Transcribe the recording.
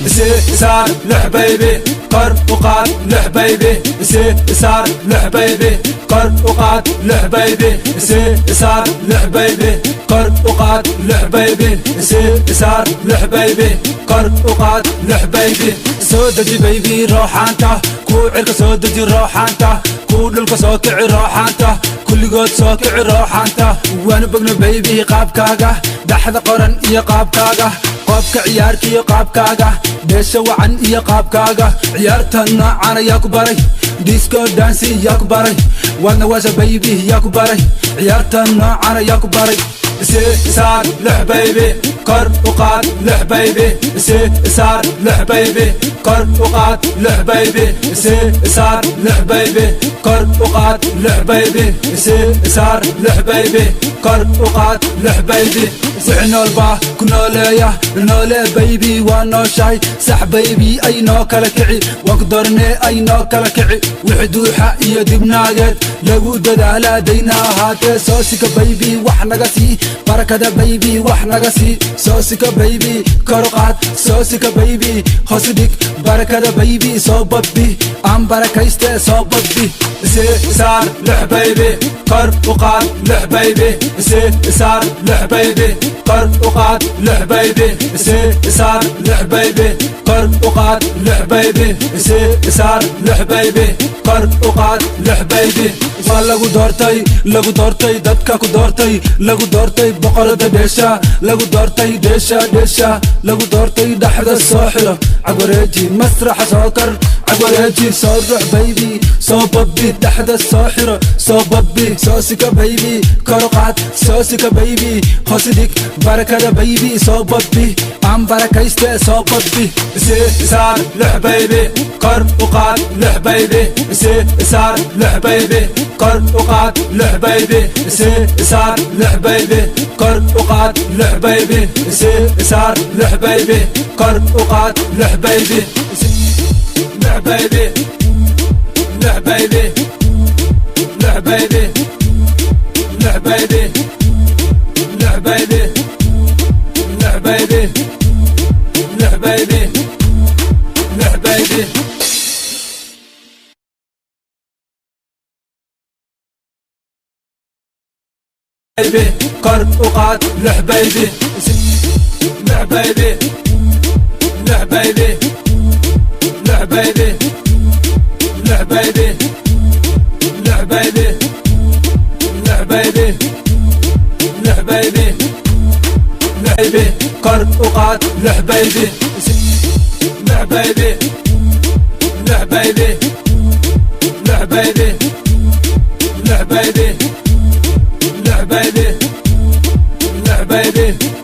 Saar lix baby, kor u qaad lix baby, saar lix baby, kor u qaad lix baby, saar lix baby, kor u qaad lix baby, saar lix baby, kor u qaad lix baby. Soo deji baby rooxaanta, kuu cirka soo deji rooxaanta, kuu dhulka soo kici rooxaanta, kulligood soo kici rooxaanta. Waanu bogno baby qaabkaaga, dhaxda qoran iyo qaabkaaga, qoobka ciyaarka iyo qaabkaaga, dheesha wacan iyo qaabkaaga. Ciyaarta noocan ayaa ku baray? Disco dance yaa ku baray? Waadna waasha baby, yaa ku baray? Ciyaarta noocan ayaa ku baray? Saar lix baby, kor u qaad lix baby, saar lix baby, kor u qaad lix baby, saar lix baby, kor u qaad lix baby, saar lix baby, kor u qaad lix baby. Wixii nool baa ku nooleeya, noolee baby, waa nooshahay sax baby. Ay noo kala kici, waan ku doornee, ay noo kala kici. Wixii duuxa iyo dibnaageed lagu dadaalaa dayna ahaatee. Soo sika baby, wax naga sii barakada baby, wax naga sii. Soo sika baby, kor u qaad. Soo sika baby, hoos dhig barakada baby. Soo babbi aan barakayste, soo babbi. Saar lix baby, kor u qaad lix baby, saar lix baby, kor u qaad lix baby, saar lix baby, kor u qaad lix baby, saar lix baby, kor u qaad lix baby. Waa lagu doortay, lagu doortay, dadka ku doortay, lagu doortay boqorada dheesha, lagu doortay dheesha, dheesha lagu doortay. Dhaxda soo xiro, cagwareeji, masraxa soo kar, cagwareeji, soo rux baby, soo babbi. Dhaxda soo xiro, soo babbi. Soo sika baby, kor u qaad. Soo sika baby, hoos dhig barakada baby. Soo babbi aan barakayste, soo babbi. Saar lix baby, kor u qaad lix baby, saar lix baby, kor u qaad lix baby, saar lix baby, kor u qaad lix baby, saar lix baby, kor u qaad lix baby, lix baby, lix baby, lix baby, lix baby, lix baby, lix baby, lix baby, lix baby. Baby, kor u qaad lix baby, lix baby, lix baby, lix baby, lix baby, lix baby, lix baby, lix baby, baby, kor u qaad lix baby, lix baby, lix baby, lix baby, lix baby, lix baby, lix baby.